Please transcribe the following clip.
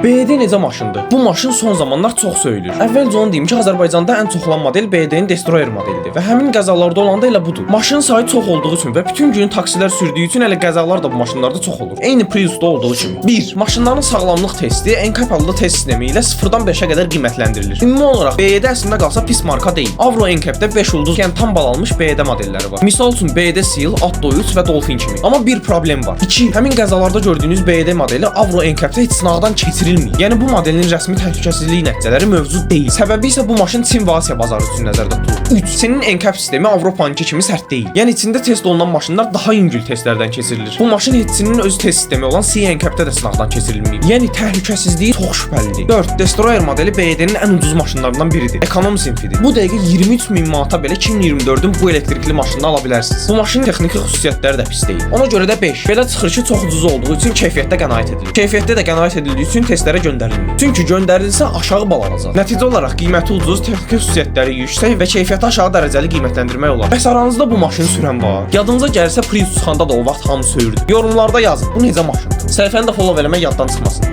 BYD necə maşındır? Bu maşın son zamanlar çox söyülür. Əvvəlcə onu deyim ki, Azərbaycanda ən çox olan model BYD-nin Destroyer modelidir və həmin qəzalarda olan da elə budur. Maşın sayı çox olduğu üçün və bütün gün taksilər sürdüyü üçün elə qəzalar da bu maşınlarda çox olur. Eyni Prius-da olduğu kimi. 1. Maşınların sağlamlıq testi NCAP adlı test sistemi ilə 0-dan 5-ə qədər qiymətləndirilir. Ümumi olaraq BYD əslində qalsa pis marka deyil. Avro NCAP-də 5 ulduz, yəni tam bal almış BYD modelləri var. Misal üçün BYD Seal, Atto 3 və Dolphin kimi. Amma bir problem var. 2. Həmin qəzalarda gördüyünüz BYD modeli Avro NCAP-də heç sınaqdan keçirilməyib. Yəni bu modelin rəsmi təhlükəsizlik nəticələri mövcud deyil. Səbəbi isə bu maşın Çin və Asiya bazarı üçün nəzərdə tutulur. 3. Çinin NCAP sistemi Avropanınki kimi sərt deyil. Yəni içində test olunan maşınlar daha yüngül testlərdən keçirilir. Bu maşın heç Çinin öz test sistemi olan C-NCAP-də də sınaqdan keçirilməyib. Yəni təhlükəsizliyi çox şübhəlidir. 4. Destroyer modeli BYD-nin ən ucuz maşınlarından biridir. Ekonom sinfidir. Bu dəqiqə 23 min manata belə 2024-ün bu elektrikli maşını ala bilərsiniz. Bu maşının texniki xüsusiyyətləri də pis deyil. Ona görə də 5. Belə çıxır ki, çox ucuz olduğu üçün keyfiyyətdə qənaət edilir. Keyfiyyətdə də qənaət edildiyi üçün testlərə göndərilmir. Çünki göndərilsə aşağı bal alacaq. Nəticə olaraq qiyməti ucuz, texniki xüsusiyyətləri yüksək və keyfiyyəti aşağı dərəcəli qiymətləndirmək olar. Bəs aranızda bu maşını sürən var? Yadınıza gəlsə, Prius çıxanda da o vaxt hamı söyürdü. Yorumlarda yazın. Bu necə maşındır? Səhifəni də follow eləmək yaddan çıxmasın.